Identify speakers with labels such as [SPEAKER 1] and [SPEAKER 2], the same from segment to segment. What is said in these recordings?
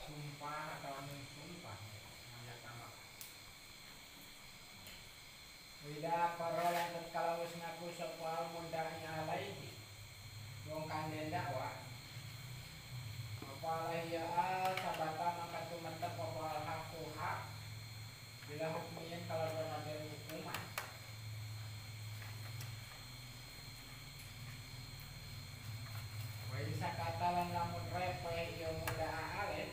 [SPEAKER 1] Sumpah atau sumpah ngajak tambah. Wida para lan tatkala wis ngaku sapa mundai alaihi wong kang den dakwa apa alaihi ya sabata maka tumetep apa al-haqqu hak bila hukmiyen kalau ada hukuman. Wa sakata lan lamun repeh ya muda aleh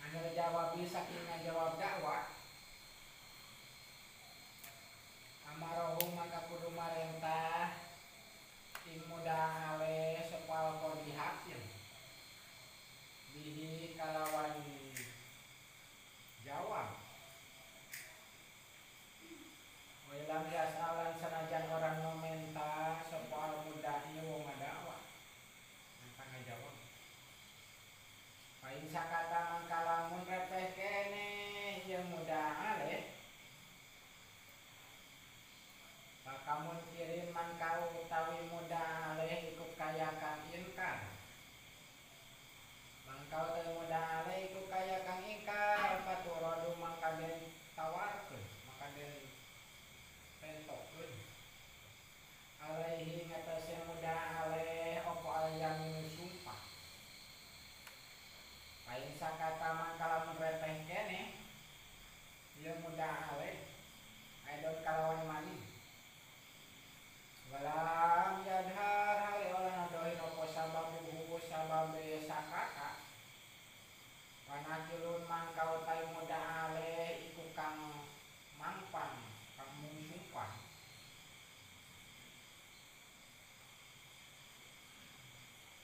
[SPEAKER 1] anu jawab saking ngajawab dakwah amarohu maka kudu marentah ing muda aleh sapa qadi hakim bihi kalawan jawab. Walam yasalan sanajan orang nomenta sapa mudai wong ngadakwah maka ngajawab. Pain sakata mangka lamun repeh kene ieu muda aleh pakamun kirim mangka utawi muda aleh iku kaya kang ingkar. Mangka utawi muda aleh iku kaya kang ingkar paturadu mangka den tawarkeun maka den pentokeun alaihi ngatasé muda aleh apa ayamin sumpah. Pain sakata mangka lamun repeh kene ieu muda aleh aidon kalawan mani. Walam yadhar hale olah nadohin apa sababuhu sababe sakata panakilun mangka utai muda aleh iku kang mangpan kang mung sumpah.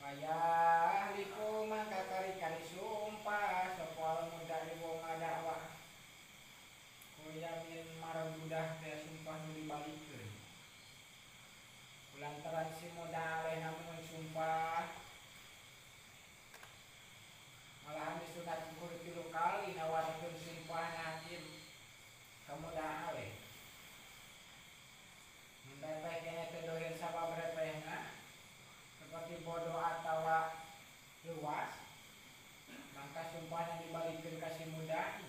[SPEAKER 1] Payah liku mangka kari-kari sumpah sapa muda wong ngadakwah koyamin marbudah teh sumpah nu dibalikeun. Lantaran si muda aleh namun sumpah malahan disunat kudu 3 kali nawarkeun sumpah hakim ka muda aleh. Mun repeh kene teh dohir sabab repehna seperti bodoh atawa luas maka sumpahna dibalikeun ka si muda.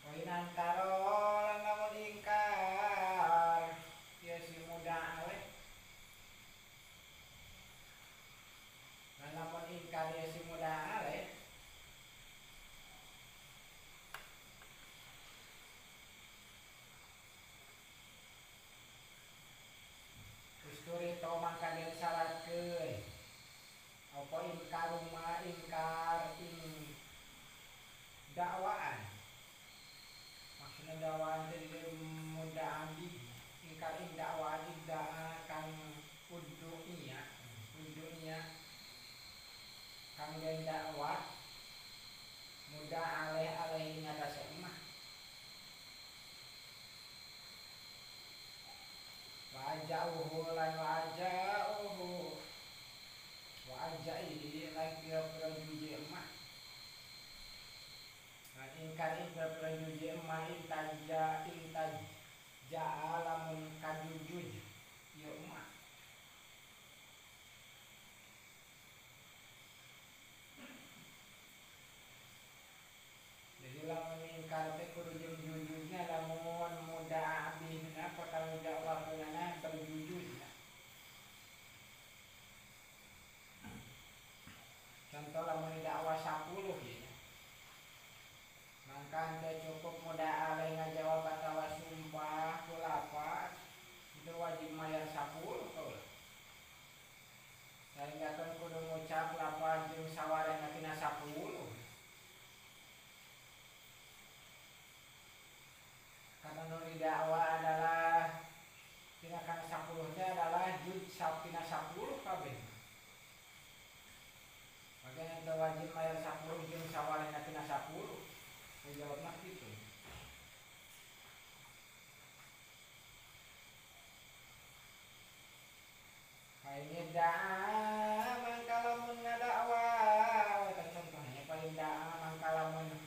[SPEAKER 1] Wainan karo lan lamun ingkar ya si muda aleh lan lamun ingkar ya si muda aleh kusturi to mangka den syaratkeun apa ingkar ma ingkar ing dakwaan. Maksudnya dakwaan teh muda ambi ingkar ing dakwaan iddaa kang udunya kang den dakwah muda aleh aleh ngatasé emah. Wajauhu lan wajauhu wajaihi lan pira-pira juji emah. Lan ingkar ing pira-pira juji emah intaja intaja lamun kajujuj ieu emah. Jadi lamun ingkar teh kudu jeung jujujna lamun muda abihna perkara dakwahna berjujujna. Contoh lamun dakwah 10 ya. Mangka teu cukup muda aleh ngajawab atawa sumpah ku lapas itu wajib mayar 10 kaula. Sehingga kan kudu ngucap lapas jeung sawarehna tina 10. Karena nu didakwa adalah tina kana 10 teh adalah juz tina 10 kabeh. Makanya teu wajib mayar 10 jeung sawarehna tina 10. Jawabna kitu. Paling da'a mangka lamun ngadakwa eta contohnya paling da'a mangka lamun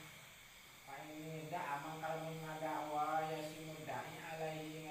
[SPEAKER 1] paling da'a mangka lamun ngadakwa ya si mudai alaihi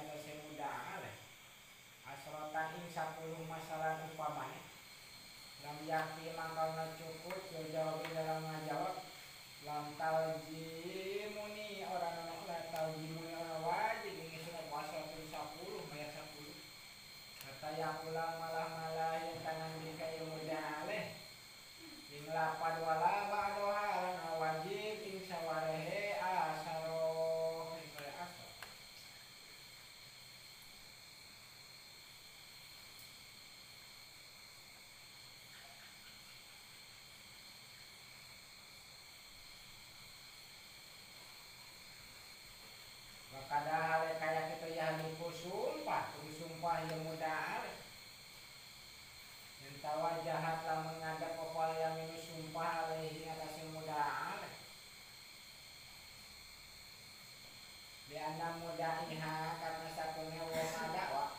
[SPEAKER 1] Di anna mudaiha karena satune wong adakwa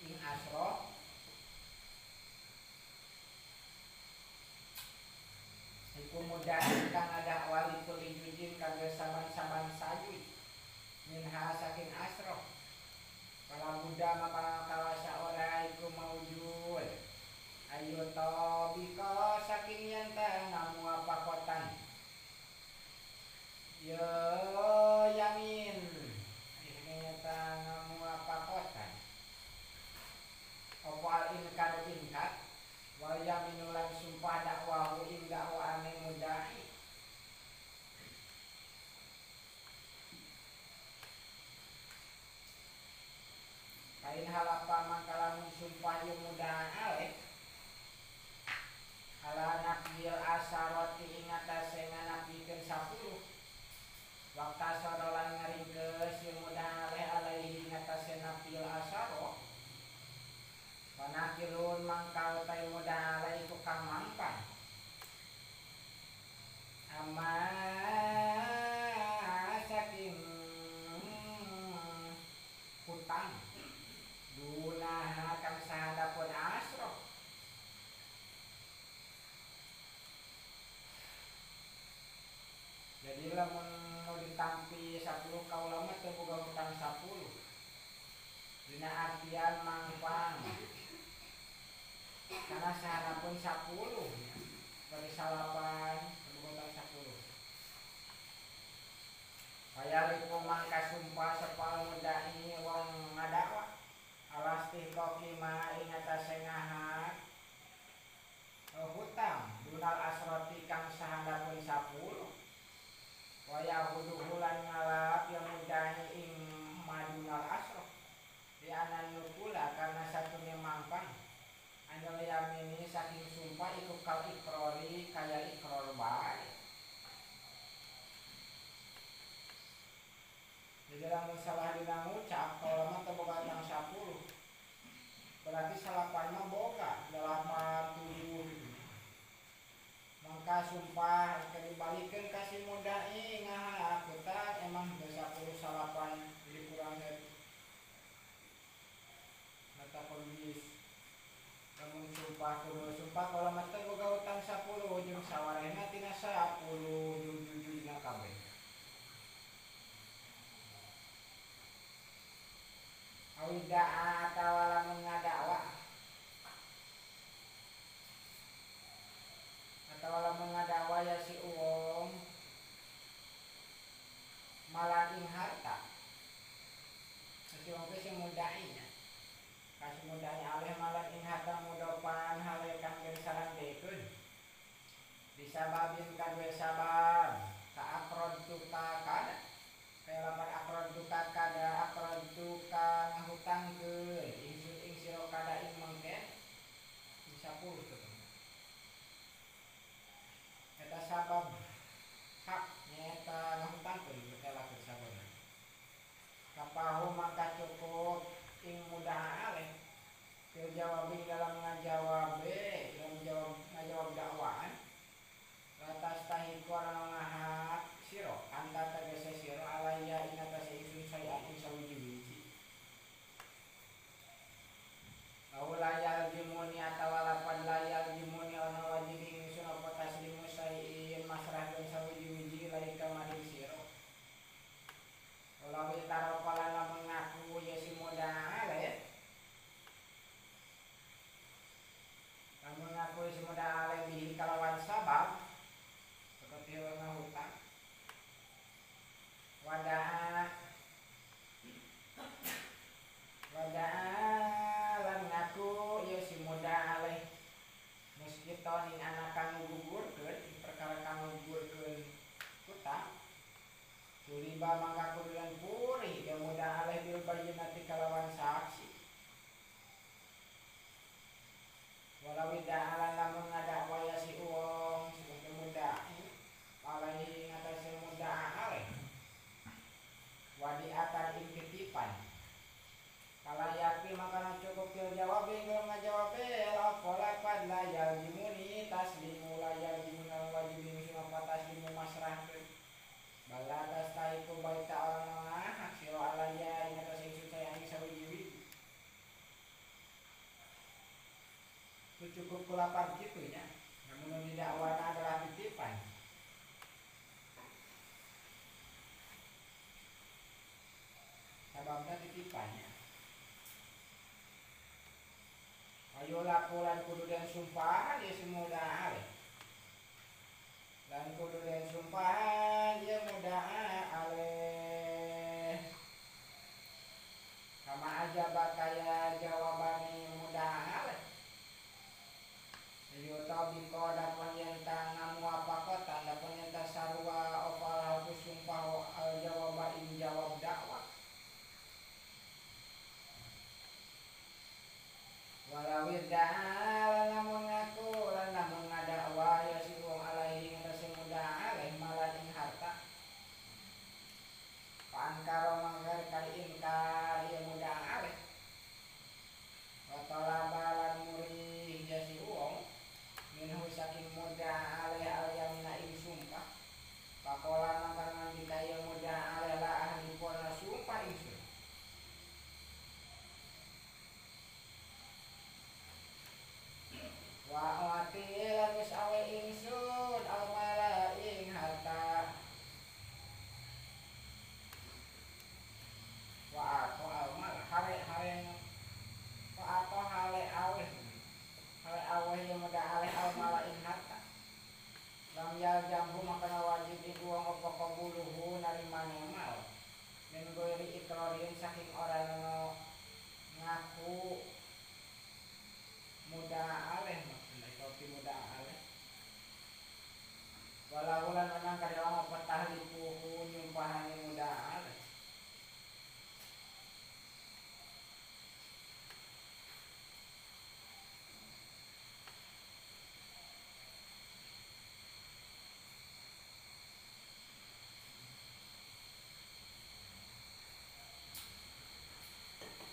[SPEAKER 1] ing asro iku mudai kang adakwa likuli jujin kanggo saban-saban sayuy minha saking asro. Kalau buddha maka kawasa ora iku maujud ayo tobika saking yen ta ngamuapakotan yo yamin saking yen ta ngamuapakotan apa al inkar inkar wal yaminu lan sumpah dakwahu ing dakwaane mudai. Kain halapa mangkalamun sumpah yung mudah alih ala nafil asaroti ingatase nganapikeun 10 wakta sorolan ngaringkeus yung mudah alih alaihi ingatase nafil asaro panakilun mangkau tay mudah alih iku kang mangpan ama saking hutang dunaha kang sahadapun asro. Jadi lamun nu ditampi 10 kaula mah teu boga hutang 10. Dina artian mangpang. Karena sahadapun 10 ya. Bagi salapan teu boga hutang 10. Kaya ripu mangka sumpah sapal mudai wong ngadakwa alas tihkoki ma ing atase ngahak hutang dunal asroti kang sahandapun 10 waya huduhulan ngalap yang mudahi ing madunal asroh di anan nukula karena satunya mangpang anil yamini saking sumpah iku kal ikrori kaya ikror bae. Jadi lamun salah dina ngucap kalau mah teu boga tang 10 berarti salapan mah boga 8 7 gitu. Mangka sumpah dibalikeun ka si mudai ngahak hutang emang geus 10 salapan dikurang mata kondis. Lamun sumpah kudu sumpah kalau mah teu boga hutang 10 jeung sawarehna tina 10 jujur dina kabeh. Awidaa atawa lamun ngadakwa atawa lamun ngadakwa ya si uwong malan ing harta si wong teh sing mudai nya kasih mudai alih malan ing harta mudopan hale kang den sarandekeun disababin kadue sabab ka akrod tuka kada kaya lapan akrod tuka kada akrod tuka ngahutangkeun ingsun ing sira kada ing mengke ing 10 teh eta sabab hak nyaeta ngahutangkeun betelakeun sababna kapahu mangka cukup ing mudah aleh fil jawabin dalam ngajawabe dalam jawab ngajawab dakwaan latas tahiku ana ngahak sira anta tegese sira alaya ing atase ingsun sayan ing sawiji-wiji au layal jimuni atawa lapan layal jimuni ana wajib ingsun apa taslimu sayin masrahkeun sawiji-wiji laika maring sira lawi taropalan lamun ngaku ya si mudah aleh lamun ngaku si mudah aleh bihi kalawan sabab seperti warna hutang wadaa wadaa lan ngaku ya si mudah aleh muskiton ing anak kang gugurkeun perkara kang gugurkeun hutang suliba mangka kudulan puri ya mudah aleh bil bayyinati kalawan saksi walau da'alan lamun ngadakwa ya si uwong sebagai mudai alaihi ngatasi mudah aleh wadiatan ing titipan kalayaki maka cukup fil jawab ing ngajawabe la qala la yaljimuni taslimu la yaljimuna wajib ing apa taslimu masrahkeun bala Sababna titipannya. Ayo laporan kudu den sumpahan ya si muda aleh. Dan kudu den sumpahan ya muda aleh. Kama aja bakaya jawabani muda aleh. Yo tabiko dapon yen ta ngamuapakotan dapon yen ta sarua opal hapus sumpah al jawaba ing jawab dakwah. Walawir da'ala lamun ngaku lan lamun ngadakwa ya si wong alaihi ngatasi muda alaih malan ing harta. Pangkaro mangkar kali ingkar ya muda alaih. Wa talaba lan murih ya si wong minhu saking muda alaih al-yamina ing sumpah. Pakola mangkar ngandika ya muda alaih la ahli pona sumpah ingsun. Wa ati lan wis awe ingsun almala ing harta. Wa ato almal hare hare wa ato hale awe hale awe yang muda ale almala ing harta. Lam yal jambu makana wajib iku wong apa qabuluhu narimane mal. Min goiri ikrarin saking ora ono ngaku muda aleh maksudnya kopi muda aleh. Walau lan menang karyawan apa tahlifuhu nyumpahane muda aleh.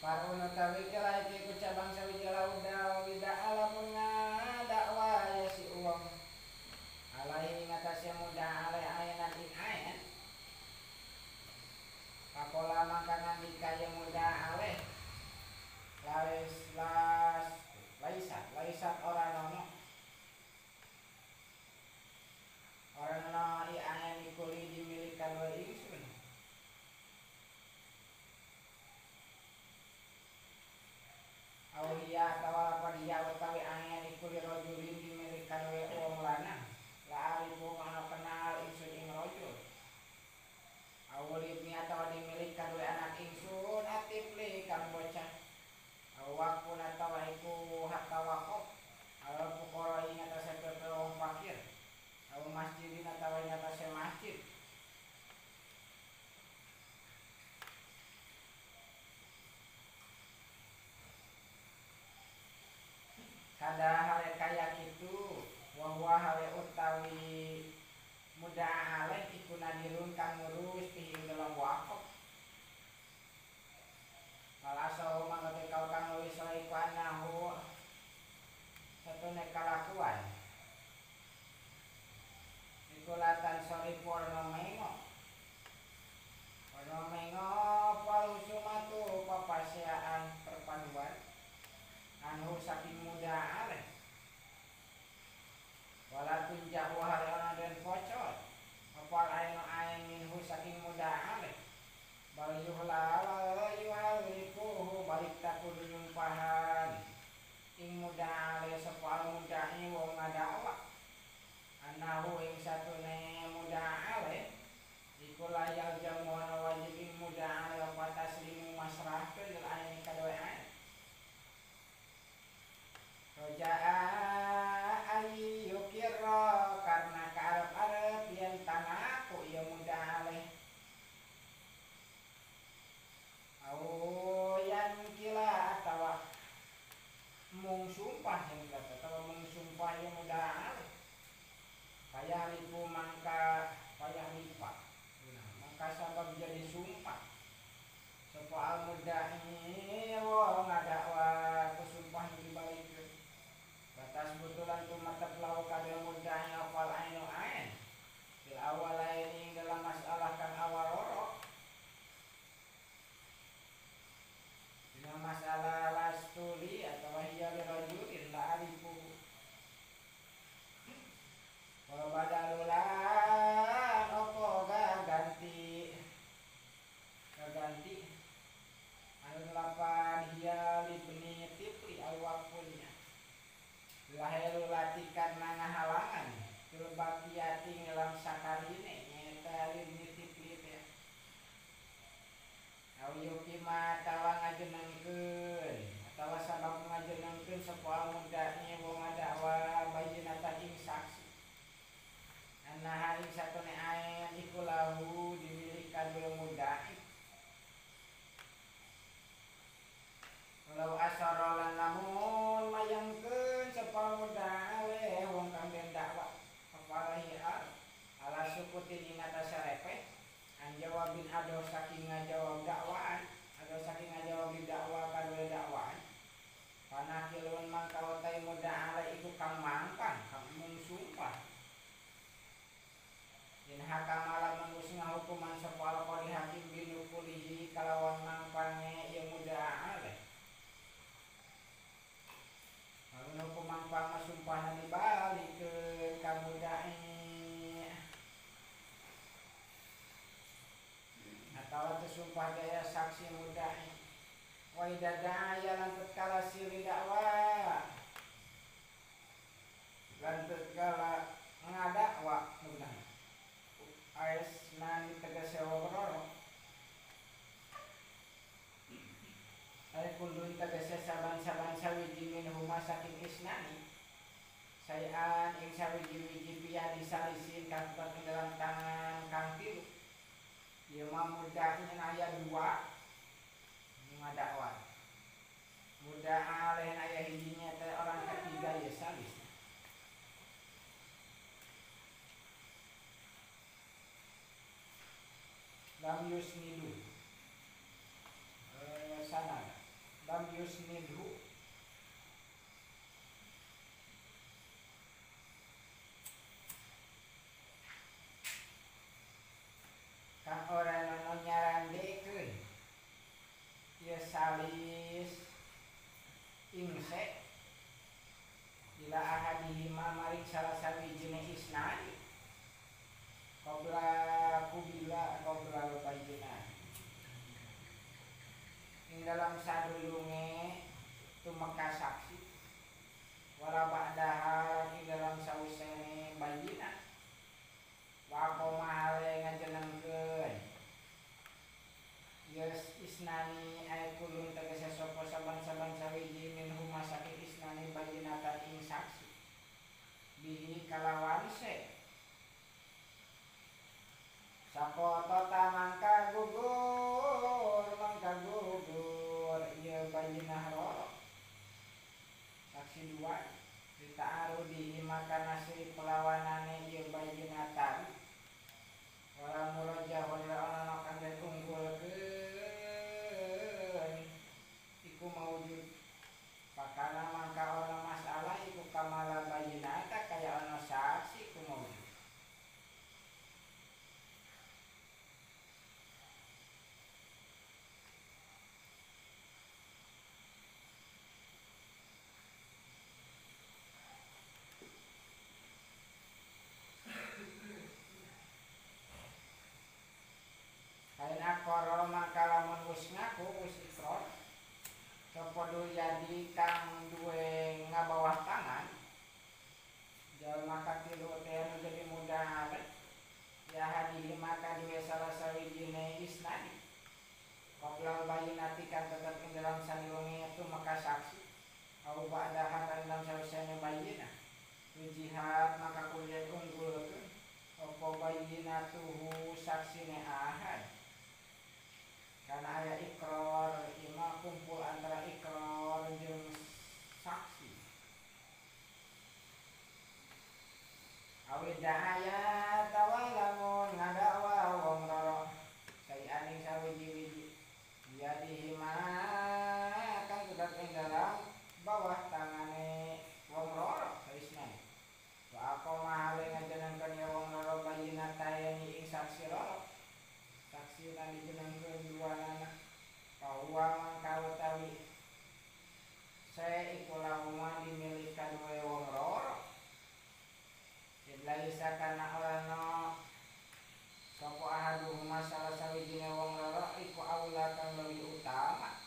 [SPEAKER 1] Paruna tawi kala iki ku cabang sawiji lauda wida alamun ngadakwa ya si uang alaihi ngatasé muda alai ainan ing ain. Pakola mangka ngandika ya muda aleh lais las laisat laisat ora nono ora nono i ain iku li dimilikan wae ingsun. Aulia atawa lapadia utawi angin iku lirajulin dimilikan we wong lanang la arifu kana kenal ingsun ing rajul. Awlibni atawa dimilikan we anak ingsun atifli kang bocah. Awakun atawa iku hak tawakuf al fuqara ing atase wong fakir. Aw masjidin atawa ing atase masjid. Kada hale kaya kitu wa huwa hale utawi muda aleh iku nadirun kang ngurus pihi dalam wakaf. Walaso mangkote kau kang luwih sae iku anahu satune kalakuan iku latan sori porno mengo porno mengo palusumatu papaseaan perpaduan anhu saking muda aleh. Wala tunjah wahal ana den pocot apa ainu ain minhu saking muda aleh. Bal yuhla yuhalifuhu balik takudu nyumpahan ing muda aleh sapa mudai wong ngadakwa anahu ing satune muda aleh iku layal jamu ana wajib ing muda aleh apa taslimu masrahkeun lil ain kadoe ain. Roja'a ayyukira karena kearep-arep yen tangaku ya muda aleh. Au yan kila atawa mung sumpah yang kata atawa mung sumpah ya muda aleh. Payah lipu mangka payah lipa. Mangka sabab jadi sumpah. Sapa al mudda'i wong ngadakwa kusumpah dibalikeun. Batas butulan tumatep lau kada mudda'i apal ainu ain. Fil awalaini dalam masalah kang awal loro. Dina masalah lastuli atau hiya li rajulin la arifu. Wa badalulan opo ganti ganti Berlapan hiya libni tifli alwakulnya lahelu latikan nangahalangan fil baqiyati ngelam sakarine nyata libni tifli teh au yukima tawa ngajenengkeun atawa sabab ngajenengkeun sapa mudane wong ngadakwa bayinatan ing saksi annaha ing satune aen iku lahu dimiliki kadue mudai walau asara lan lamun mayangkeun sapa mudale wong kang den dakwa apalahi ala sukutin ing atase repeh anjawabin ado saking ngajawab dakwaan ado saking ngajawab didakwa kadue dakwaan panakilun mangka utai mudale iku kang mangkang kang mung sumpah in hakama lamun wis ngahukuman sapa alqadi hakim binukulihi kalawan mangpange ieu mudale lamun hukuman pang sumpahna dibalikeun ka mudai atawa teu sumpah daya saksi mudai wa idza da'a lan tatkala sili dakwa lan tatkala ngadakwa benar ais nani tegese wong loro ay kulun tegese saban-saban sawiji min huma saking isnani sayan ing sawiji-wiji piya disalisin kang tetep ing dalam tangan kang tilu ieu mah mudahnya aya dua ngadakwa mudah aleh aya hijinya teh orang ketiga ya salis. Lam yusnidu sanad lam yusnidhu kang ora ana nyarandekeun ieu salis ingse ila ahadihima maring salah sawijine isnad qabla kubila qabla bayinah ing dalam sadurunge tumeka saksi wala ba'daha ing dalam sausene bayinah wa qoma hale ngajenengkeun yes isnani ay kulun tegese sapa saban-saban sawiji min huma saking isnani bayinatan ing saksi bihi kalawan se sakota mangka gugur ieu bayinah loro saksi dua dita'arudi maka nasri pelawanane ieu bayinatan wala murajahun la ana kang den unggulkeun iku maujud pakana mangka ana masalah iku kamala bayinata kaya ana saksi iku maujud. Kain akoro mangka lamun wis ngaku wis ikrar sapa jadi kang duwe ngabawah tangan jalma katilu teh nu jadi mudah ya hadihi maka duwe salah sawijine isnadi qabla bayinati kang tetep ing dalam sadurunge itu maka saksi au ba'daha kang dalam sawisene bayinah tujihat maka kuliah unggulkeun apa bayinatuhu saksine ahad karena aya ikrar ima kumpul antara ikrar jeung saksi awi da'aya tawalamun ngadakwa wong loro sayaning sawiji-wiji biadihi ma kang tetep ing dalam bawah tangane wong loro saisna wa aqama hale ngajenengkeun ya wong loro bayinataini ing saksi loro saksi lan dijenengkeun dua anak bahwa mangka utawi saya iku lahuma dimiliki kadue wong loro laisa kana orano sapa ahaduhuma salah sawijine wong loro iku aula kang leuwih utama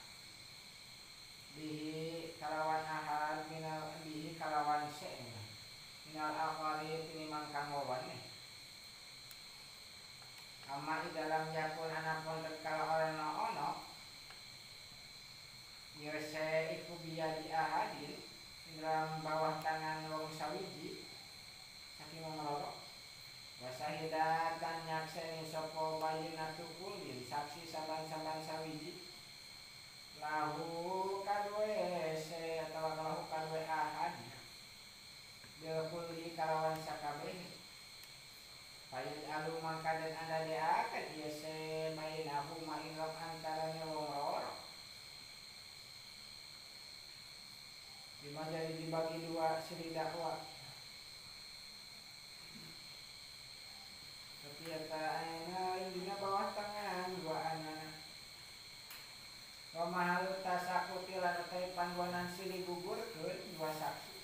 [SPEAKER 1] Amma di dalam yakun anapun tatkala ora ono yose iku biyadi ahadin dalam bawah tangan wong sawiji saking wong loro wa sahidatan nyakseni sapa bayinatu kullin saksi saban-saban sawiji lahu kadue se atawa lahu kadue ahad bil kulli kalawan sakabeh Bayin alu mangka dan anda diakat ya se bayin aku ma'ilok antaranya wong loro. Lima jadi dibagi dua seri dakwah. Tapi eta ayeuna dina bawah tangan dua anak. Wa mahalu tasakuti lan utai panggonan silih gugurkeun dua saksi.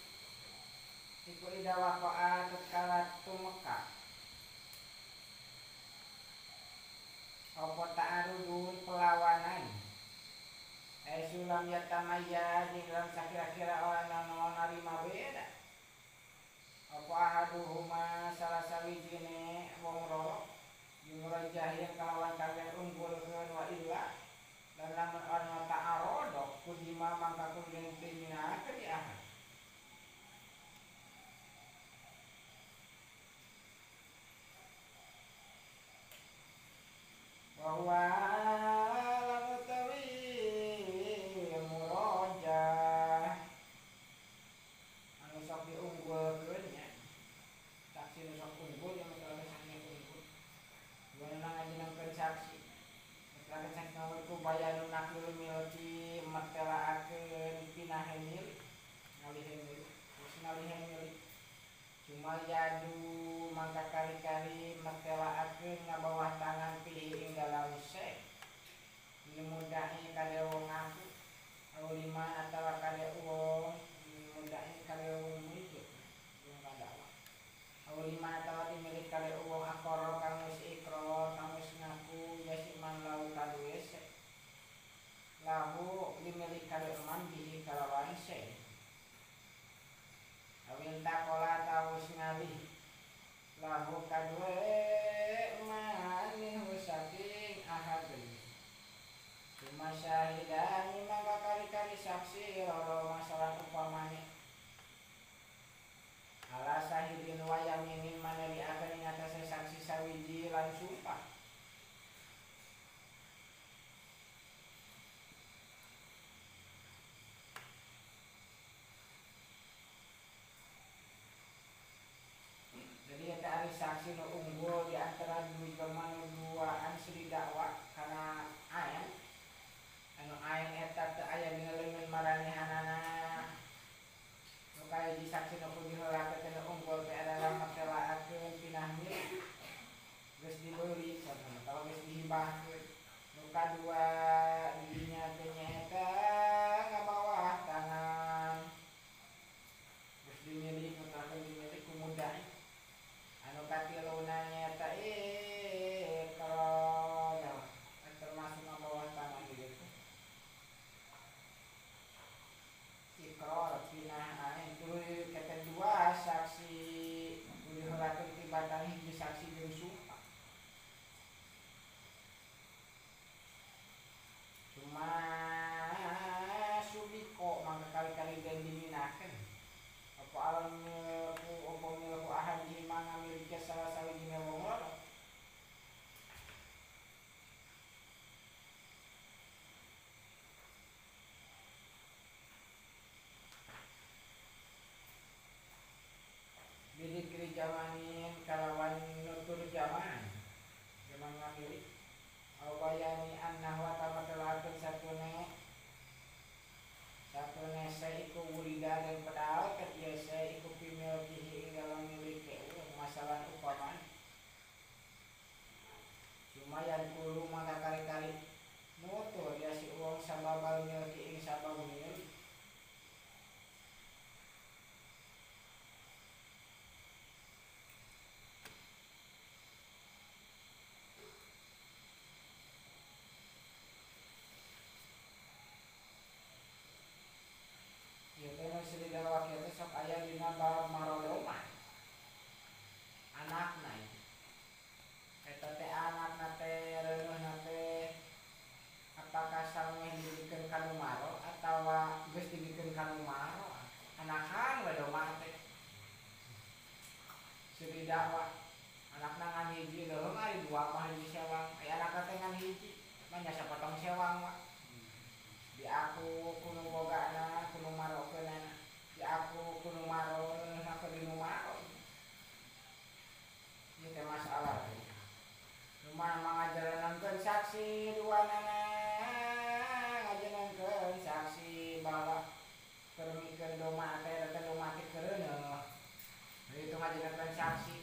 [SPEAKER 1] Iku ida waqa'a tatkala tumeka. Apa ta'arudun perlawanan sulam yatamaya di dalam sakira-kira orang nano narima beda apa ahaduhuma salah sawijine wong loro yumrajah kalawan kalian unggulkeun wa illa dan lamun ana ta'arud kudima mangka kudu den timinakeun di ahad bahwa lan utawi murajah anu sok diunggulkeun nya saksi nu sok unggul yang masalah saksi unggul guna ngajinangkeun saksi masalah saksi nomor ku bayanu nakil milki mertelaakeun pinahe milik ngalihe milik terus ngalihe milik cuma yadu mangka kali-kali mertelaakeun ngabawah tangan pihi ing dalam se nyemudai kade wong ngaku au lima atawa kade wong nyemudai kade wong milik wong kadawa au lima atawa dimilik kade wong akoro kang wis ikrar kang wis ngaku ya si man lau kaduwe se lahu dimilik kade man bihi kalawan se awin takola tawus ngalih lahu kadue manihu saking ahadin cuma syahidani maka kali-kali saksi loro masalah upamane ala sahidin wa yaminin maneli akan ing atase saksi sawiji lan sumpah Jadi eta ari saksi nu unggul di antara dua jelema nu duaan sri dakwah kana aen anu aen eta teu aya dina leungeun maranehanana nu kahiji saksi nu kudu diheulakeun nu unggul teh adalah makelaakeun pinah milik geus dibeuli saha atawa geus dihibahkeun nu kadua didinya teh nyaeta ngabawah tangan geus dimilik mutlakeun dimilik ku mudai anu katiluna nyaeta ikrar termasuk bawah tangan gitu ikrar pinah aen tuluy kata dua saksi kudu diheulakeun tibatan hiji saksi jeung sumpah cuma subiko mangka kali-kali den diminakeun apa alam milku apa milku ahadihi mangamiliki salah sawijine wong loro bidikri jamanin kalawan nutur jaman jaman ngamilik au bayani annahu tamatelakeun satune satune saiku wulida dan pedal ketiga saiku pimilkihi ing dalam milike masalah upaman cuma yang kulu maka kali-kali nutur ya si uang sababal milki ing sabab milik ieu teh nu sri dakwah kieu teh sok aya dina bab marodoma anakna eta teh anakna Manya sapotong sewang mah. Di aku kuno bogana kuno marokeunana. Di aku kuno maro reuneuhna keur di nu maro. Ieu teh masalah teh. Rumah mangajalankeun saksi duanana ngajalankeun saksi bahwa keur mikeun doma teh teh doma teh kereuneuh. Itu ngajalankeun saksi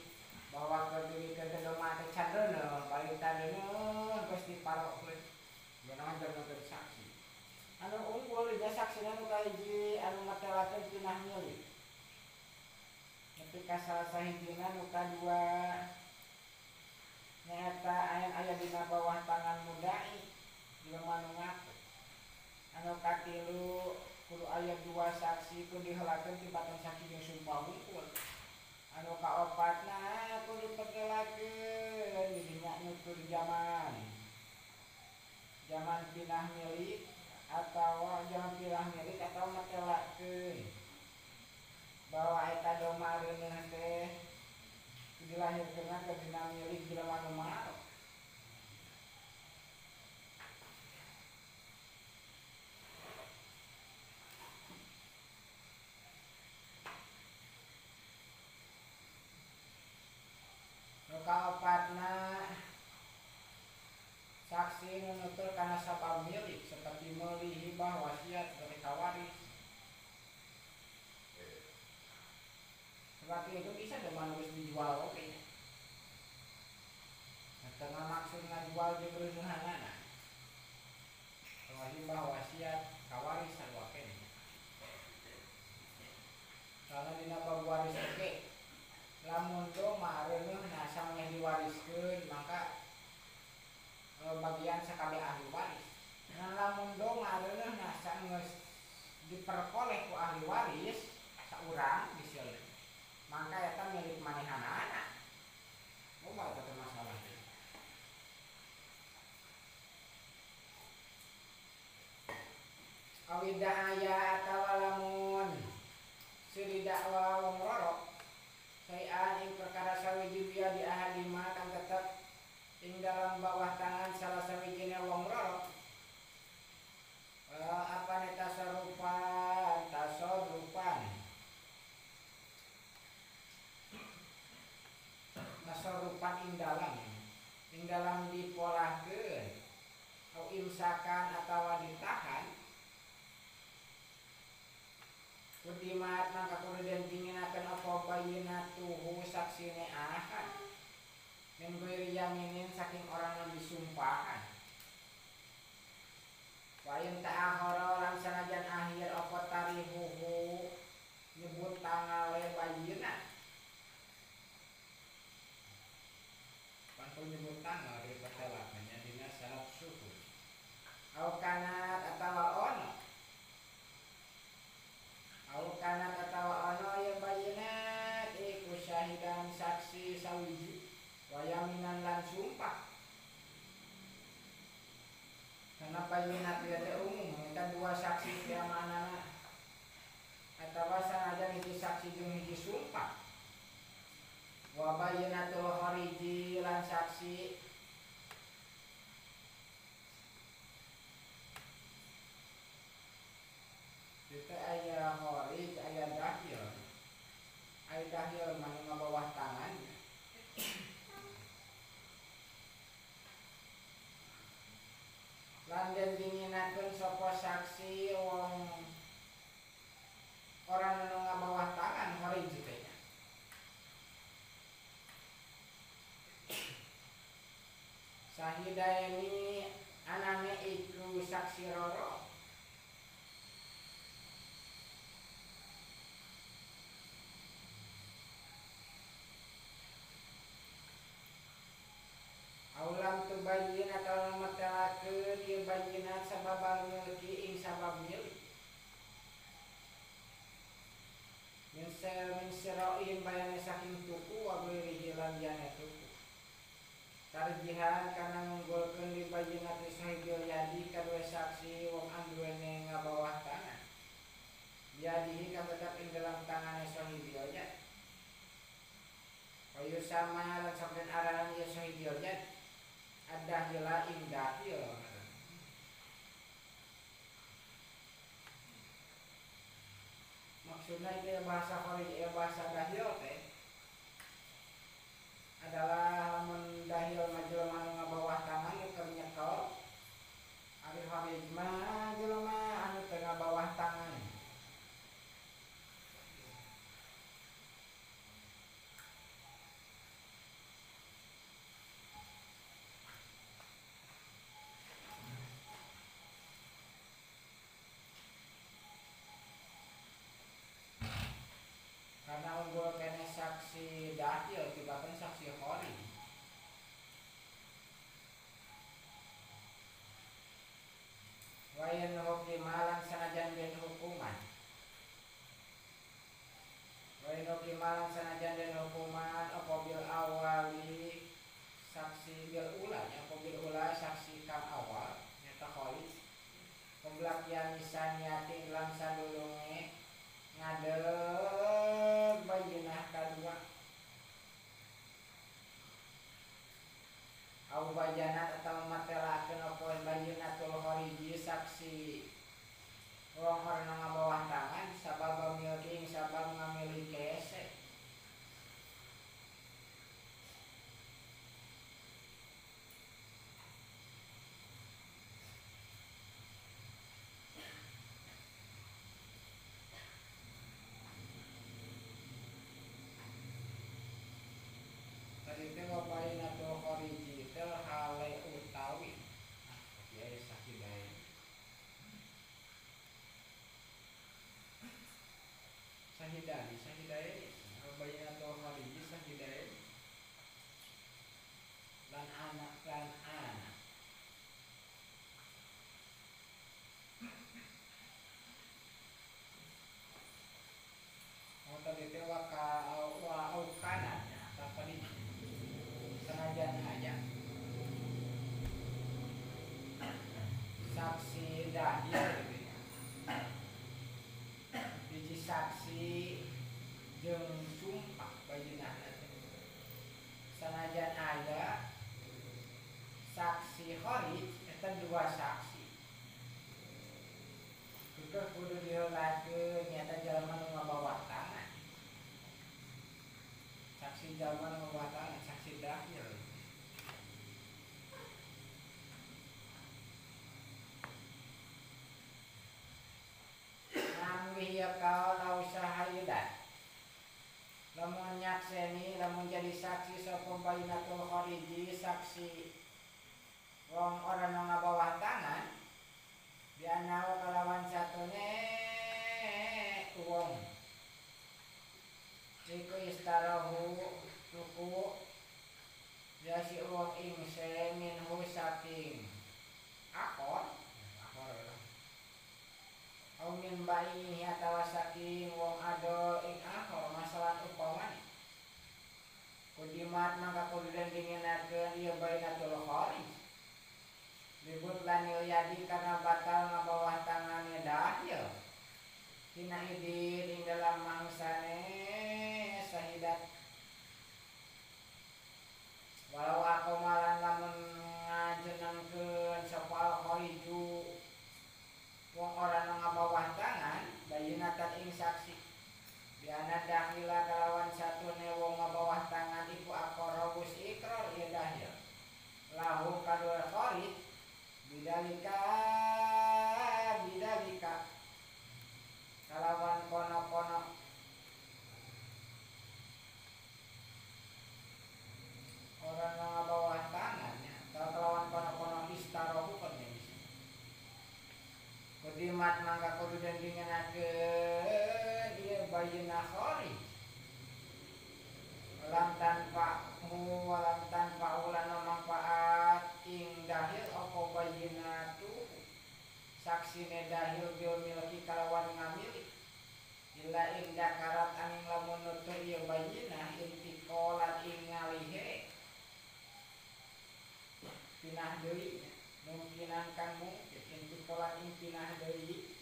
[SPEAKER 1] bahwa keur dimikeun teh doma teh can reuneuh, balik ta reuneuh geus diparokeun. Dua ngajalankeun saksi. Anu unggul dina saksina nu kahiji anu matelakeun pinah milik. Nepi ka salah sahijina nu kadua nyaeta aya dina bawah tangan mudai jelema nu ngaku. Anu katilu kudu aya dua saksi kudu diheulakeun tibatan saksi jeung sumpah hungkul. Anu kaopatna kudu dipetelakeun dina nutur zaman. Zaman pinah milik atau zaman pinah milik atau metelakeun bahwa eta doma reuneuh teh dilahirkeunna ke dina milik jelema nu maro. Nu kaopatna saksi nu nutur kana sabab milik seperti meuli hibah wasiat seperti kawaris. Seperti itu bisa doma geus dijual oge nya. Tengah maksud ngajual jeung reuneuhanana. Hibah wasiat kawaris sarua keneh. Soalna dina bab waris oge lamun doma reuneuhna sameh diwariskeun maka bagian sakabeh ahli waris. Nah lamun doma reuneuhna sanggeus diperkoleh ku ahli waris saurang misalnya maka eta milik manehanana. Loba eta teh masalah teh. Awida aya atawa lamun seuri dakwa wong loro saean ing perkara sawiji biya di ahadima kang tetep ing dalam bawah tangan salah sawijine wong loro apane tasarupan tasarupan tasarupan ing dalam dipolahkeun au imsakan atawa ditahan kudimat mangka kudu den dinginakeun apa bayinatuhu saksine ahad min ghairi yaminin saking orang nu disumpahan wa in ta'akhara lan sanajan akhir apa tarihuhu nyebut tangale bayinat pantul nyebut tanggal dipetelakeun dina syarat syukur au kanat atawa ono au kanat atawa ono ya bayinat iku syahidan saksi sawiji wa yaminan lan sumpah. Karena bayinat ieu teh umum eta dua saksi teh manana atawa sanajan hiji saksi jeung hiji sumpah. Wa bayinatul khariji lan saksi itu aya kharij aya dahil. Aya dahil mah ngabawah tangan. Lan den dinginakeun sapa saksi wong orang nu ngabawah tangan kharij teh. Sahidaini anane iku saksi roro. Aulam tubayyin atau metelakeun ieu bayinat sababal milki ing sabab milik. Min siroin bayane saking tuku wa ghairihi lan liyane tuku. Tarjihan kana ngunggulkeun li bayinati sahibil yadi kadue saksi wong anduwene ngabawah tangan. Yadihi kang tetep ing dalam tangane sahibil yad. Wa yusama lan sampeyan aranan ya sahibil yad. Adahila ing dahil. Maksudna itu bahasa kharij ya bahasa dahil teh adalah lamun dahil mah jelema nu ngabawah tangan nu keur nyekel, ari kharij mah jelema anu teu ngabawah tangan. Karena unggul kene saksi dahil tibatan saksi kharij. Wayan hukimalan sanajan den hukuman. Wayan hukimalan sanajan den hukuman apa bil awali saksi bil ula nya apa bil ula saksi kang awal nyata kharij. Pembelakian nisaniatin lan sadulunge ngadeg bayinah kadua au bayanat atau matelakeun apa bayinatul khariji saksi wong ora ngabawah tangan sabab milki sabab ngamiliki hese. Tadi teh wa bayinatul khariji teh hale utawi ya sahidae sahidani sahidae wa bayinatul khariji sahidae lan anak lan anak. Oh tadi teh wa ka wa aukana tadi sanajan aja saksi dahil gitu ya. Hiji saksi jeung sumpah bayinahna teh. Sanajan aya saksi kharij eta dua saksi. Kekeh kudu diheulakeun nyata jalma nu ngabawah tangan. Saksi jalma nu ngabawah tangan, saksi dahil. Namwih ya kaul au sahayidan. Lamun nyakseni lamun jadi saksi sapa bayinatul khariji saksi wong ora nu ngabawah tangan bianau kalawan satune wong iku istarahu tuku ya si wong ing minhu saking akor akor au min baihi atawa saking wong adol ing akor masalah upamane kudimat mangka kudu den dingenakeun ieu bainatul kharij libut lanil yadi karena batal ngabawah tangane dahil tina idin ing dalam mangsane sahidat walau aku malan lamun ngajenengkeun sapa al khariju wong ora ngabawah tangan bayinatan ing saksi biana dahila kalawan satune wong ngabawah tangan iku aqra wis ikrar ieu dahil lahu kadua kharij bidalika bidalika kalawan kono-kono orang ngabawah tangannya atau kalawan kono-kono istarohu kan ya bisa kudimat mangka kudu den dingenakeun ieu bayina kharij lam tanfa'hu walam tanfa'u lan manfaat ing dahil apa bayinatu saksine dahil bil milki kalawan ngamilik illa ing dakarat angin lamun nutur ieu bayinah intikolan ing ngalihe pinah deui mungkinan kang mungkin intikolan ing pinah deui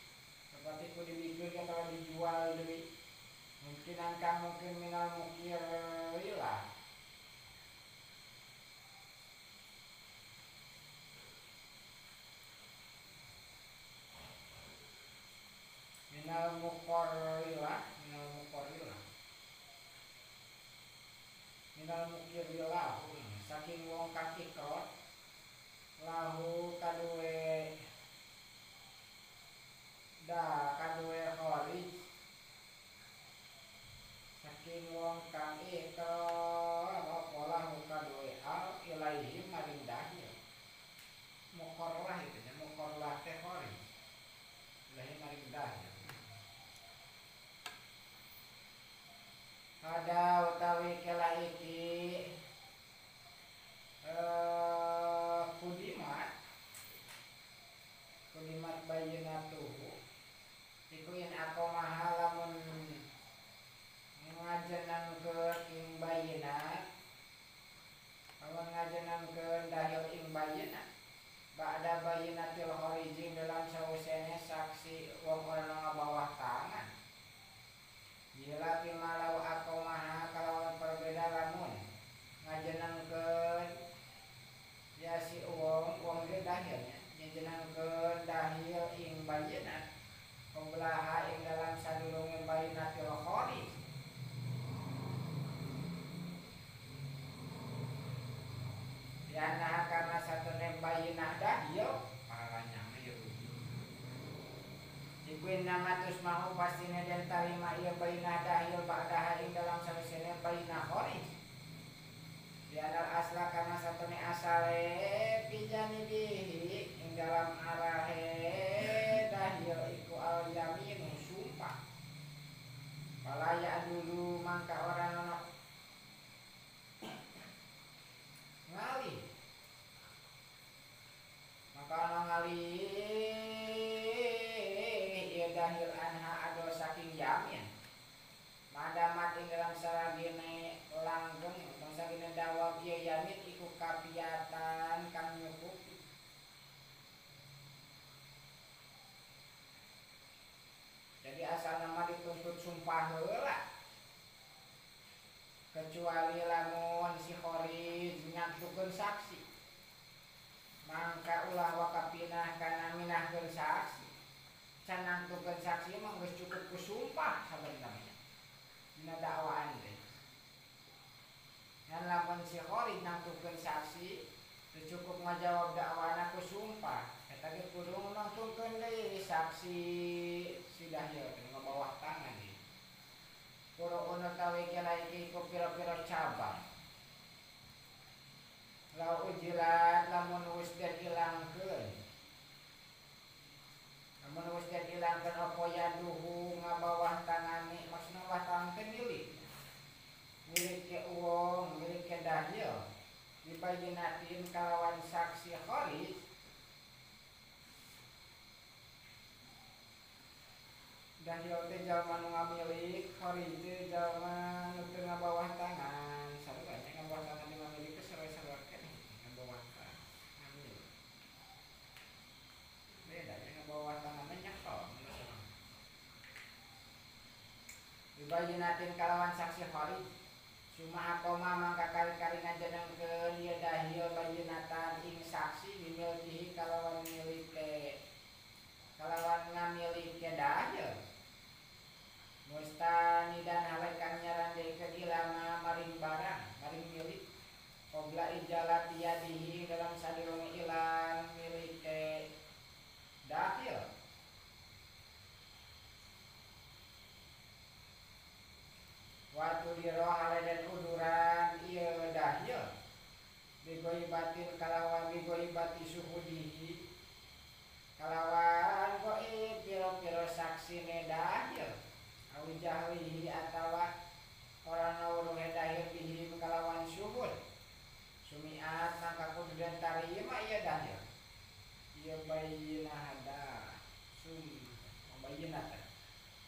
[SPEAKER 1] seperti ku dibikeun atau dijual deui mungkinan kang mungkin minal mukirila minal muqarrila kang ikrar lahu kaduwe da kaduwe kharij saking wong kang ikrar apa lahu kaduwe al ilaihi maring dahil muqarrah itu nya muqarrah teh kharij ilaihi maring dahil ada utawi kela iki kudimat bayinatuhu iku yen aqamaha lamun ngajenengkeun ing bayinat lamun ngajenengkeun dahil ing bayinat ba'da bayinatil kharijin dalam sausene saksi wong ora ngabawah tangan bila pimalau aqamaha kalawan perbeda lamun ngajenengkeun ya si wong wong ge dahilnya ngajenengkeun dahil ing bayinat qablaha ing dalam sadurunge bayinatil kharij ya karena satune bayinah dahil paranya mah ya rugi iku nama tusmahu pastine den tarima ieu bayinah dahil ba'daha ing dalam sawisene bayinah kharij bianal asla karena satune asale pijanibihi ing dalam arahe dahil iku al yaminu sumpah falaya dulu mangka orang ono ngali maka ono ngali ieu dahil anha ado saking yamin madamat ing dalam saragene langgeng bangsa gene dawab ieu yamin iku kapiatan kang nyukupi jadi asal nama dituntut sumpah heula kecuali lamun si kharij nyantukeun saksi mangka ulah wakapinah kana minahkeun saksi can nangtukeun saksi mah geus cukup ku sumpah sabenerna dina dakwaan teh ngan lamun si kharij nangtukeun saksi teu cukup ngajawab dakwaana ku sumpah eta ge kudu nangtukeun deui saksi si dahil teh ngabawah tangan ieu puro ono tawe kela iki iku pira-pira cabang lau ujilat lamun wis den ilangkeun lamun wis den ilangkeun apa yaduhu ngabawah tangane maksudna bawah tangan teh milik milik ke wong milik ke dahil dibayinatin kalawan saksi kharij dahil teh jalma nu ngamilik kharij teh jalma nu teu ngabawah tangan sarua nya ngabawah tangan di ngamilik teh sarua-sarua keneh ngabawah tangan ngamilik beda nya ngabawah tangan mah nyaho dibayinatin kalawan saksi kharij suma aqama mangka kari-kari ngajenengkeun ieu dahil bayinatan ing saksi bimilkihi kalawan milike kalawan ngamilike dahil mustanidan hale kang nyarandekeun ilama maring barang maring milik qabla ijalati yadihi dalam sadurunge ilang milike dahil watu diro hale den uduran ieu dahil bigoibatin kalawan bigoibati suhudihi kalawan goib piro-piro saksine dahil awi jahlihi atawa ora nawruhe dahil bihi kalawan syuhud sumiat mangka kudu den tarima ieu dahil ieu bayinah hada sum bayinah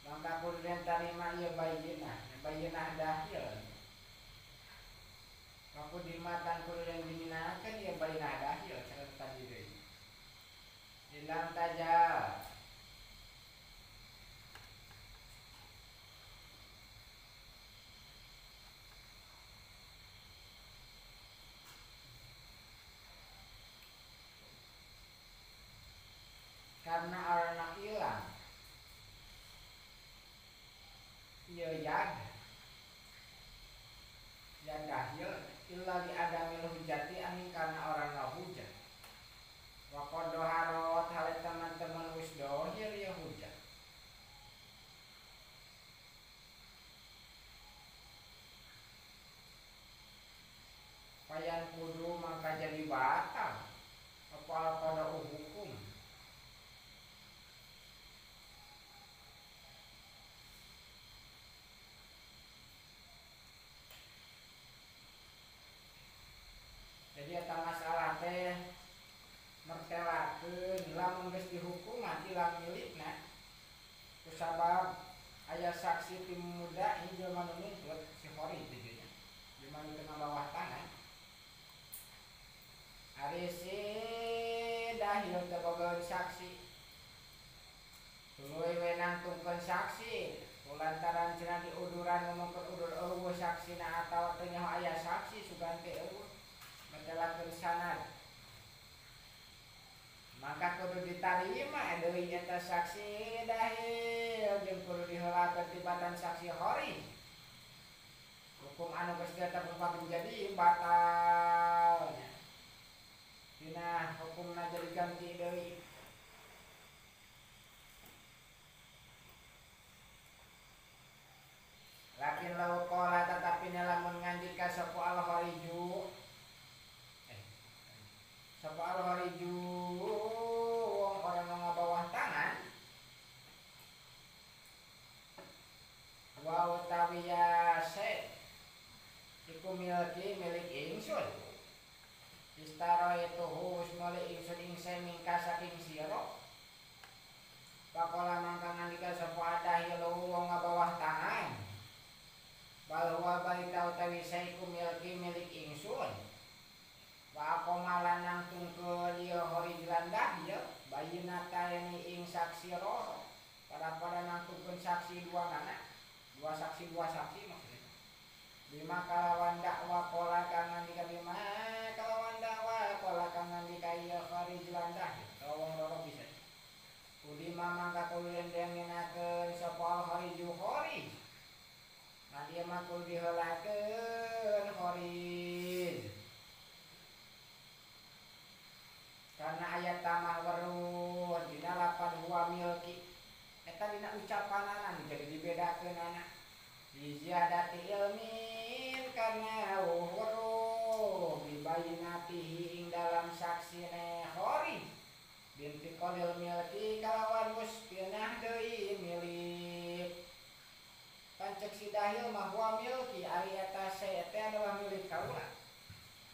[SPEAKER 1] mangka kudu den tarima ieu bayinah bayinah dahil maka dimatan kudu den diminakeun ieu bayinah dahil cara tadi deui ilam tajal karena arana ilang ieu yad ya dahil illa li adamil hujati angin karena lamun geus dihukuman ilang milikna kusabab aya saksi ti muda jelema nu nuntut si kharij teh nya jelema nu teu bawah tangan ari si dahil teu boga saksi tuluy we nangtungkeun saksi lantaran cenah diuduran ngomongkeun udur eueuh saksina atawa teu nyaho aya saksi sugan teh eueuh metelakeun sanad maka kudu ditarima deui eta saksi dahil jeung kudu diheulakeun tibatan saksi kharij hukum anu geus ditetapkeun jadi batal nya dina hukumna jadi ganti deui. Lakin lau qala tetapi lamun ngandika sapa al khariju sapa al khariju wong orang ngabawah tangan wa utawi yase iku milki milik ingsun istara itu hus milik ingsun ing mingka saking sira pakola mangka ngandika sapa adahilu wong ngabawah tangan bahwa balita utawi saiku milki milik ingsun wa aqama lan nangtungkeun ieu kharij lan dahil bayinataini ing saksi loro pada nangtungkeun saksi dua nana dua saksi maksudnya bima kalawan dakwa qala kang ngandika bima kalawan dakwa qala kang ngandika ieu kharij lan dahil wong loro bisa kulima mangka kudu dengenakeun sapa khariju kharij nah dia mah kudu diheulakeun kharij karena ayat tamah weruh dina lapan huwa milki eta dina ucapanana jadi dibedakeunana bi ziyadati ilmin karena weruh bi bayinatihi ing dalam saksine kharij binti qalil milki kalawan geus pinah deui milik pancek si dahil mah huwa milki ari eta teh adalah milik kaula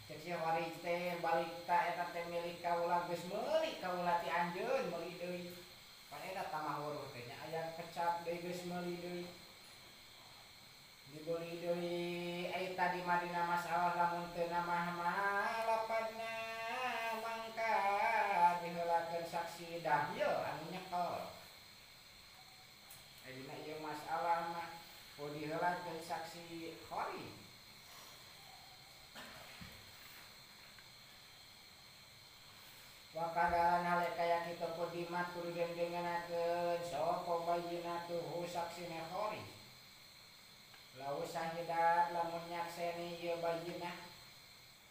[SPEAKER 1] cek si kharij teh balik ta eta teh milik kaula geus meuli kaula ti anjeun meuli deui pan eta tamah weruh teh nya aya kecap deui geus meuli deui dibeli deui ai tadi mah dina masalah lamun teu namah mah lapadna mangka diheulakeun saksi dahil anu nyekel ai dina ieu masalah mah kudu diheulakeun saksi kharij. Wa kadalan hale kaya kitu kudimat kudu dengenakeun sapa bayinatuhu saksine kharij lau syahidat lamun nyakseni ieu bayinah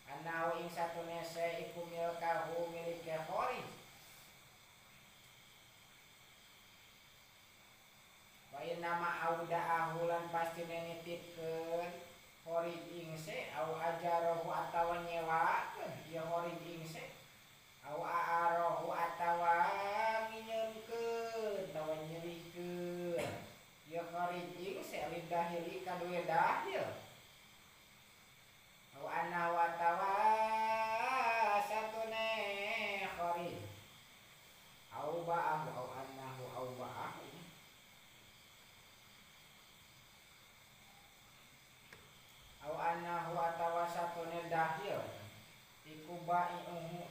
[SPEAKER 1] annahu ing satune se iku milkahu milik kharij wa inna ma auda'ahu lan pasti nitipkeun kharij ing se au ajarahu atawa nyewakeun ieu kharij ing se au a'arahu atawa nginyeumkeun atawa nyelihkeun ieu kharij ing se lidahili kaduwe dahil au annahu atawa satune kharij au ba'ahu au annahu au ba'ahu au annahu atawa satune dahil iku ba'iuhu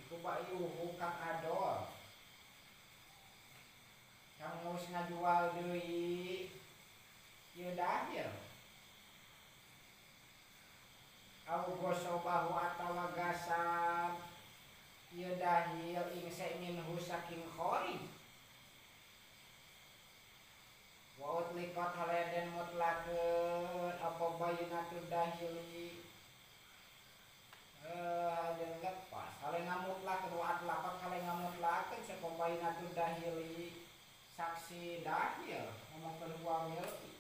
[SPEAKER 1] iku ba'iuhu kang adol kang geus ngajual deui ieu dahil au gosobahu atawa gasab ieu dahil ing minhu saking kharij wa utliqat haladen mutlakeun apa bayinatud dahili den lepas hale ngamutlakeun wa atlaqat hale ngamutlakeun sapa bayinatud dahili saksi dahil ngomongkeun huwa milki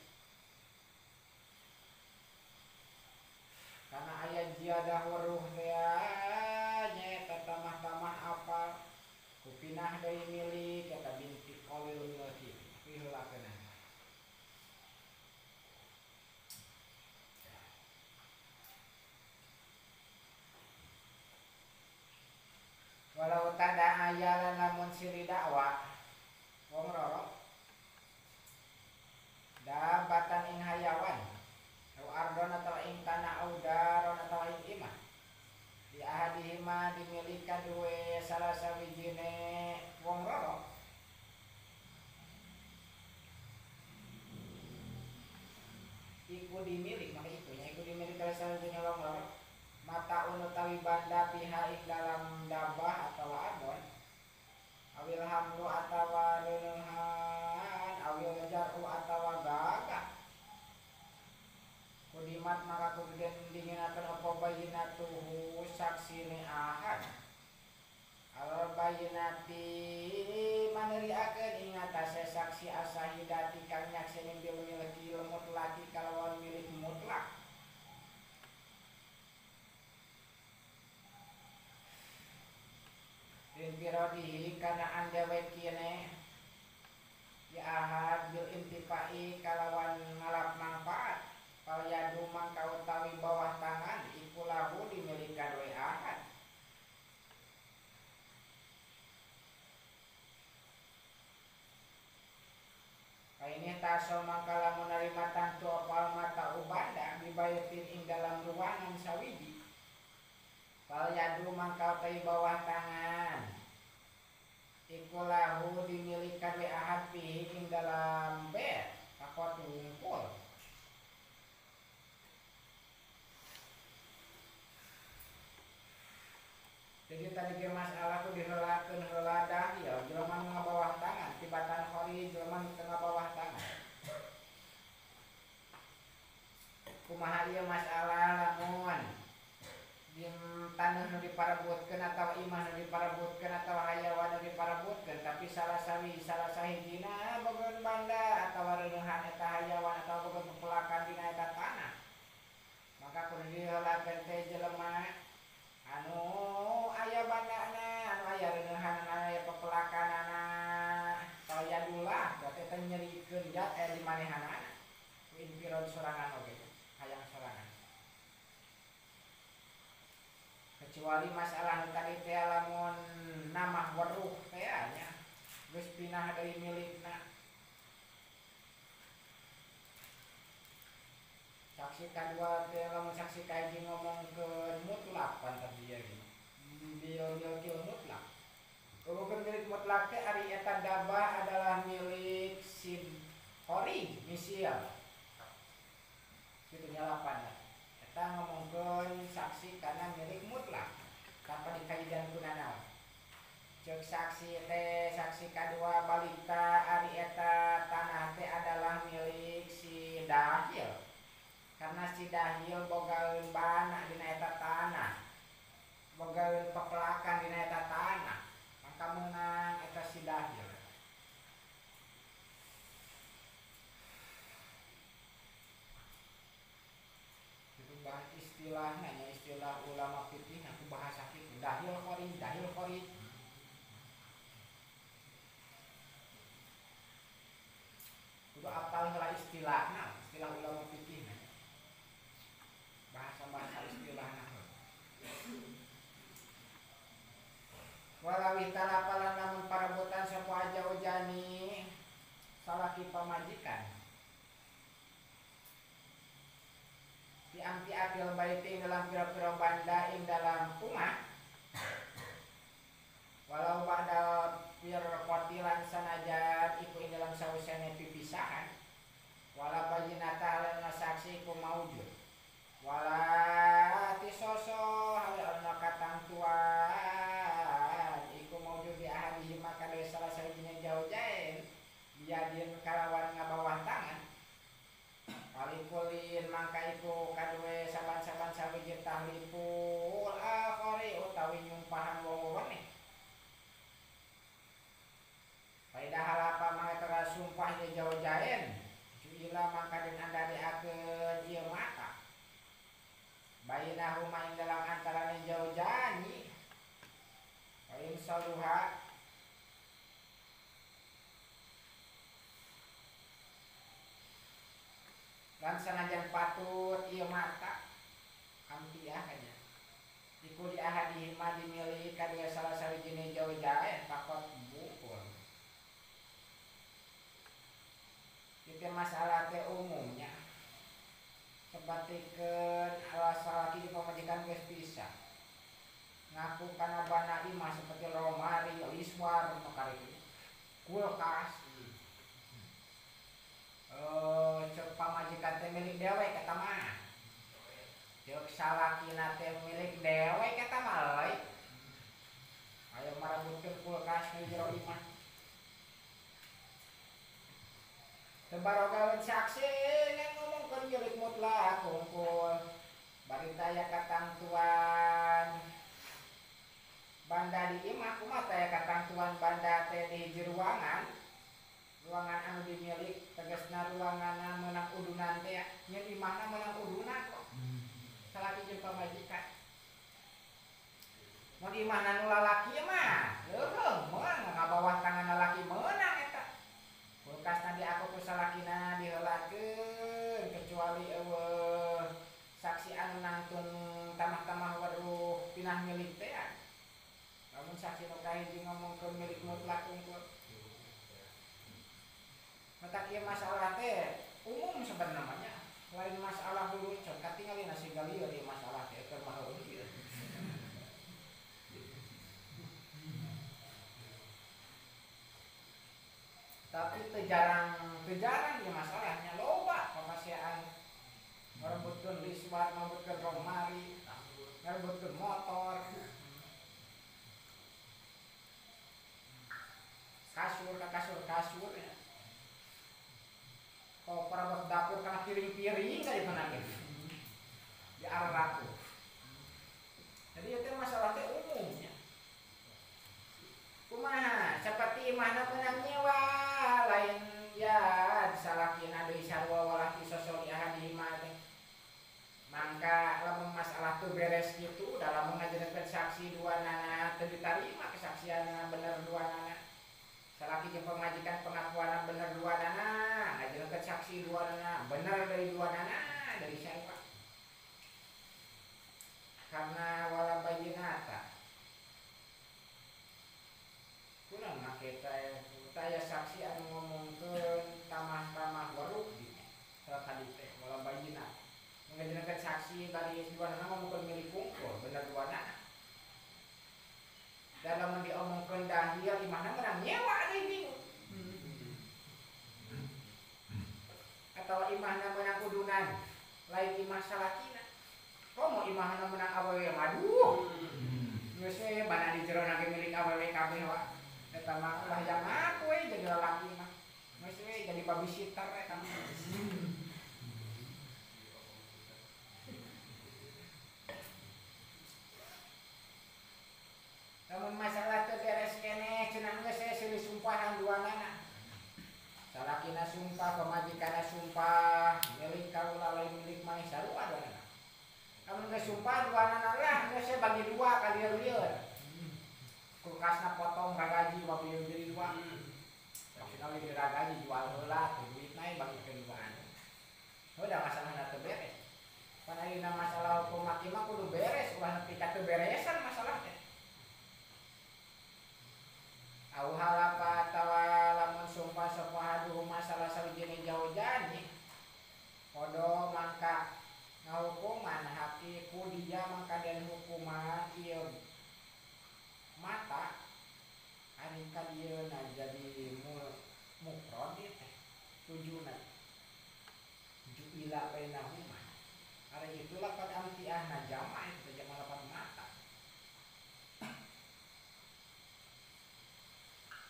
[SPEAKER 1] karena aya ziyadah weruh teh nyaeta tamah-tamah apal kupinah deui milik eta binti qalil milki diheulakeun. Walau tada ayalan siri dakwa wong loro dabatan ing hayawan au ardon atau ing tanah au daron atau ing imah di ahadihima dimiliki kaduwe salah sawijine wong loro iku dimilik maka ikunya iku dimilik salah sawijine wong loro mata utawi banda pihak ing dalam dabah atau ardon awil hamlu atawa reneuhan awil jaru atawa gagah kudimat maka kudu den dinginaken apa bayinatuhu saksine ahad al bayinati maneriakeun ing atase saksi asahidati kang nyakseni bil milki mutlaki kalawan milik mutlak Birodihi kana andewek kene ya ahad bil intifai kalawan ngalap manfaat fal yadu mangka utawi bawah tangan iku lahu dimiliki kadue ahad Kaini taso mangka lamun narima tantu apal mata ubanda bibayatin ing dalam ruangan sawiji fal yadu mangka utawi bawah tangan iku lahu dimiliki kadue ahad fihi ing dalam bed pakot wungkul. Jadi tadi ge masalah ku diheulakeun heula dahil jelema nu ngabawah tangan tibatan khori jelema nu teu ngabawah tangan. Kumaha ieu masalah lamun di tanah nu diparebutkeun atawa imah nu diparebutkeun atawa hayawan nu diparebutkeun tapi salah sawi salah sahijina boga banda atawa reuneuhan eta hayawan atawa boga pepelakan dina eta tanah maka kudu diheulakeun teh jelema anu aya bandana anu aya reuneuhan anu aya pepelakanana sayadulah berarti teh nyerikeun jat aya di manehanana ku infirod sorangan oge hayang sorangan kecuali masalah tadi teh lamun namah weruh teh nya geus pinah dari milikna saksi kadua teh lamun saksi kahiji ngomongkeun mutlak pantar dia gitu bil milkil mutlak ngomongkeun milik mutlak teh ari eta dabah adalah milik si khori misil kitu nyalapan lah eta ngomongkeun saksi karena milik mutlak tanpa dikaidan ku nanaon ceuk saksi teh saksi kadua balita ari eta tanah teh adalah milik si dahil karena si dahil bogaeun bana dina eta tanah bogaeun pepelakan dina eta tanah maka meunang eta si dahil. Bah istilahnya nya istilah ulama fikih aku bahasa kitu dahil khori kudu apal heula istilahna istilah ulama fikih bahasa-bahasa istilahna walawi talapalan namun parabutan sapa aja ujani salaki pamajikan di amti apil baiti dalam pira-pira banda ing dalam kumah walau ba'dal firqatilan sanajan iku ing dalam sawisane pipisahan wala bayinata halana saksi iku maujud wala tisoso halana katangtuan iku maujud di ahadihi maka dari salah sahijina jaujain biadin kalawan ngabawah tangan Palikulin mangka iku kaduwe saban-saban sawiji tahliful akhari utawi nyumpahan wong weneh. Faida halapa mangka tera sumpah ye jauh-jaen juila mangka den andadekakeun ieu mata. Bainahuma ing dalam antarane jauh-jani. Wa in saluha lan sanajan patut ieu mata amtiah nya iku di ahadihima dimiliki kadua salah sawijine jauh-jaen pakot bu masalah teh umumnya sapertikeun salaki jeung pamajikan geus pisah ngaku kana bana imah seperti lemari, liswar, perkara itu kulkas. Cek pamajikan teh milik dewek eta mah. Cek salakina teh milik dewek eta mah euy. Ayo marebutkeun kulkas di jero imah. Teu barogaeun saksi ngan ngomongkeun milik mutlak kungkul. Bari taya katangtuan banda di imah kumaha taya katangtuan banda teh di hiji ruangan. Ruangan anu dimilik tegasna ruanganna meunang udunan teh nyeun imahna meunang udunan kok. Salaki jeung pamajikan. Mun imahna nu lalaki mah leuheung moal ngabawah tangan lalaki meunang eta. Kulkasna diaku ku salakina diheulakeun kecuali eueuh saksi anu nangtung tamah-tamah weruh pinah milik teh. Lamun saksi nu kahiji ngomongkeun milik mutlak unggul. Matak ieu masalah teh umum sebenarnya lain masalah lucu katingali nasi galieu di masalah teh keur mah ieu. Tapi teu jarang ieu masalahnya loba pamasiaan ngarebutkeun liswar, ngarebutkeun lemari, ngarebutkeun motor. Kasur ka kasur ya. Koper buat dapur karena piring-piring kali penangin di arah raku. Jadi itu masalah teh umumnya. Kumaha seperti imahna menang nyewa lain ya salakina deui sarua walaki sosok ahadihima teh. Mangka lamun masalah teu beres kitu dalam ngajeunkeun saksi dua nana teu ditarima kesaksianna bener dua nana. Salaki jeung pamajikan pengakuanna bener dua nana, ngajeunkeun saksi dua nana, bener dari dua nana dari siapa? Karena wala bayinata. Kunaon make teh taya saksi anu ngomongkeun tamah-tamah weruh di tadi teh wala bayinata. Ngajeunkeun saksi bari dua nana ngomongkeun milik kungkul bener dua nana. Dan lamun diomongkeun dahil imahna menang nyewa deui bingung. Atau imahna menang udunan lain imah salakina. Komo imahna menang awewe maduh. Geus we bana di jero na ge milik awewe kabeh wa. Eta mah ulah yang ngaku we jadi lalaki mah. Geus we jadi babysitter eta mah. Lamun masalah teu beres keneh cenah geus we silih sumpahan duanana. Salakina sumpah, pamajikanna sumpah, milik kaula lain milik maneh sarua duanana. Lamun geus sumpah duanana lah geus we bagi dua kalieur-lieur. Kulkasna potong ragaji bagi jadi dua. Maksudna we ragaji jual heula teu duitna bagikeun duaan. Udah masalahna teu beres. Pan ayeuna masalah hukum mati mah kudu beres ulah nepi ka teu beresan masalah teh. Au halapa atawa lamun sumpah sapa haduhuma salah sawijine jaujani kodo mangka ngahukuman haki ku dia mangka den hukuman ieu mata ari ka dieu na jadi mufrad ieu teh tujuna juila bainahuma ari itu lapat amtiahna jama itu jama lapat mata.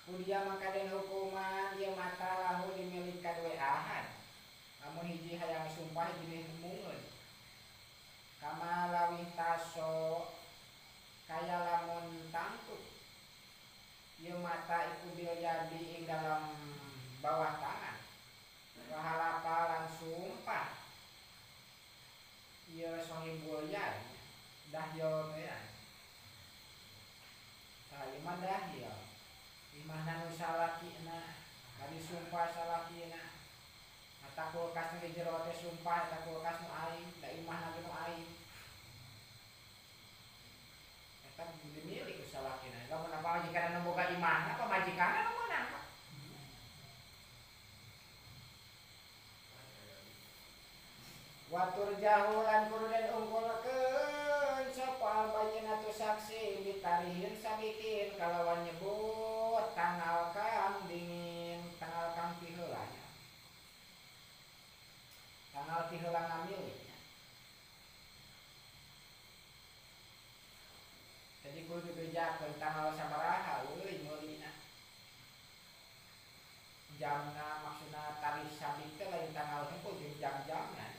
[SPEAKER 1] Kudia maka den hukuman ieu mata lahu dimilik kadue ahad. Lamun hiji hayang sumpah hiji mungeun. Kama lawih taso kaya lamun tangtu. Ieu mata iku bil yadi ing dalam bawah tangan. Wahalapa lan sumpah. Ieu sohibul yad dahyo teh. Tah ieu mah dahyo. Imahna nu salakina, kali sumpah salakina. Mata kulkas nu di jero teh sumpah eta kulkas nu aing, da imahna ge nu aing. Eta dimilik ku salakina. Lamun pamajikanna nu boga imahna, pamajikanna nu meunang. Watur jahulan kudu den unggulkeun sapa al bayyinatu saksi bitarihin sabikin kalawan nyebut tanggal kang dingin tanggal kang tiheula nya tanggal tiheula ngamili nya. Jadi kudu dibejakeun tanggal sabaraha euy meulina jamna maksudna tarikh sabik teh lain tanggal hungkul jeung jam-jamna.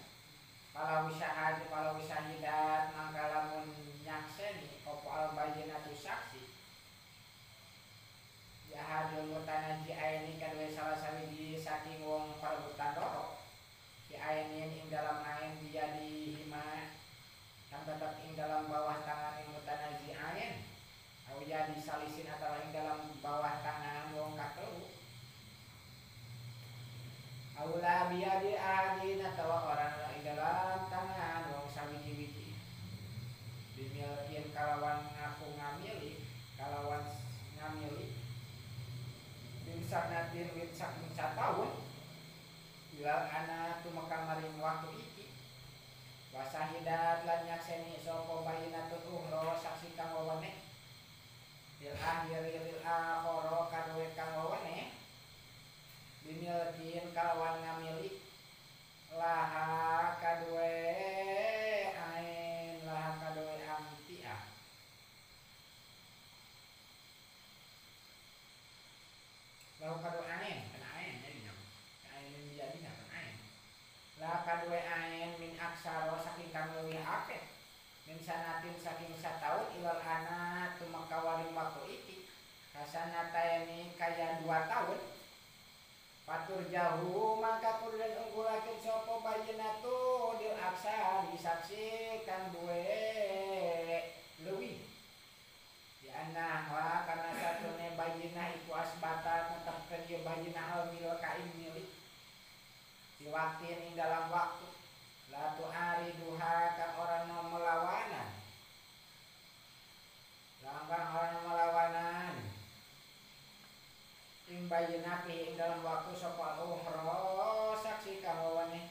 [SPEAKER 1] Kalau usaha kalau usahidat mangka lamun nyakseni apa al bayyinatu saksi ya hadil mutanaji aini kadue salah sawiji saking wong parebutan loro ki ainin ing dalam ain dia dihima kang tetep ing dalam bawah tangan ing mutanaji ain au ya disalisin atawa ing dalam bawah tangan wong katelu aula biyadi ahadin atawa orang ing dalam tangan wong sawiji-wiji bimilkin kalawan ngaku ngamili kalawan ngamili bin sanatin wit saking sataun ilal ana tumeka maring waktu iki wasahidat lan nyakseni sapa bayinatun uhra saksi kang weweneh bil akhiri lil akhara kaduwe kang weweneh bimilkin kalawan ngamili laha kaduwe ain laha kaduwe amtia laha kaduwe ain kan ain jadi nya ain jadi kan ain laha kaduwe ain min aksara saking kang leuwih akeh min sanatin saking sataun ilal ana tumeka waring waktu iki kasanataini kaya 2 tahun patur jauh maka kudu den unggulakeun sapa bayyinatu dil aksa disaksi kang duwe leuwih di anna wa karena satune bayyinah iku asbata netepkeun ieu bayyinah al milka ing milik diwaktin ing dalam waktu la tu'ariduha kang ora melawanan langkang ora melawanan ing bayyinah ing dalam waktu sapa uhra saksi kang weweneh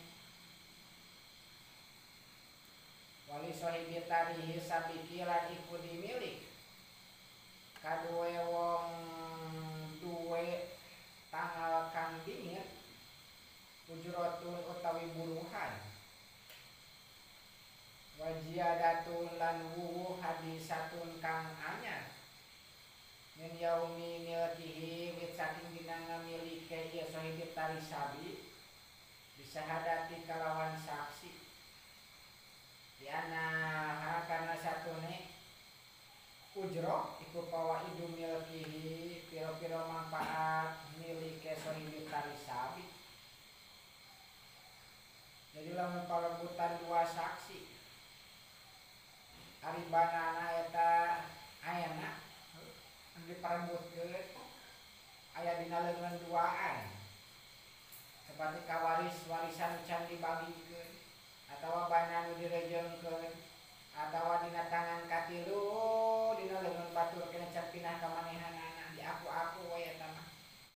[SPEAKER 1] wali sahibi tarihi sabiki lan iku dimilik kaduwe wong duwe tanggal kang dingin ujratun utawi buruhan wajiadatun lan wuhu hadisatun kang anyar min yaumi milkihi wit saking dina ngamilike ieu sahibi tari sabi disahadati kalawan saksi di anna karena satune ujroh iku fawaidu milkihi pira-pira manfaat milike sahibi tari sabi. Jadi lamun parebutan dua saksi ari banana eta ayana diparebutkeun aya dina leungeun duaan seperti kawaris warisan can dibagikeun atawa bana nu direjeun